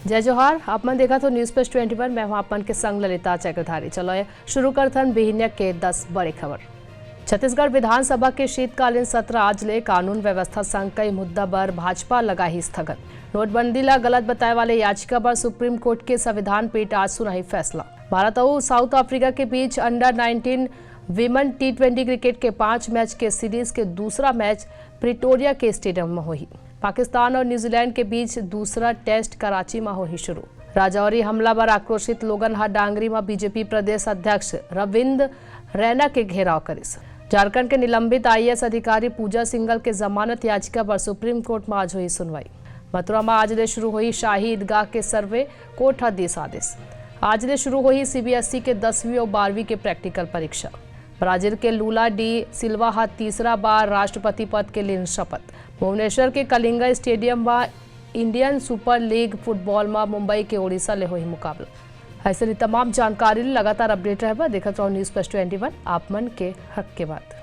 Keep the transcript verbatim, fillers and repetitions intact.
जय जोहार, आप मन देखत हो News Plus Twenty One। मैं हूं आप मन के संग ललिता चक्रधारी। चलो, ये शुरू करथन बिहिनिया के दस बड़े खबर। छत्तीसगढ़ विधानसभा के शीतकालीन सत्र आज ले। कानून व्यवस्था संग कई मुद्दा बर भाजपा लगाही स्थगन। नोटबंदी ला गलत बताए वाले याचिका बर सुप्रीम कोर्ट के संविधान पीठ आज सुनाही फैसला। भारत अउ साउथ अफ्रीका के बीच under nineteen women T twenty cricket के पांच मैच के सीरीज के दूसरा मैच प्रिटोरिया के स्टेडियम में होही। पाकिस्तान और न्यूजीलैंड के बीच दूसरा टेस्ट कराची में होही शुरू। राजौरी हमला बर आक्रोशित लोगन ह डांगरी म बीजेपी प्रदेश अध्यक्ष रविंद्र रैना के घेराव करिस। झारखंड के निलंबित आईएएस अधिकारी पूजा सिंघल के जमानत याचिका बर सुप्रीम कोर्ट म आज होही सुनवाई। मथुरा म आज ले शुरू होही शाही ईदगाह के सर्वे, कोर्ट ह दिस आदेश। आज ले शुरू होही सीबीएसई के दसवीं और बारहवीं के प्रैक्टिकल परीक्षा। ब्राजील के लूला डी सिल्वा ह तीसरा बार राष्ट्रपति पद के लीन शपथ। भुवनेश्वर के कलिंगा स्टेडियम म इंडियन सुपर लीग फुटबॉल म मुंबई के ओडिशा ले होही मुकाबला। ऐसे ही तमाम जानकारी ले लगातार अपडेट रहबा, देखत रहो News Plus Twenty One, आप मन के हक के बात।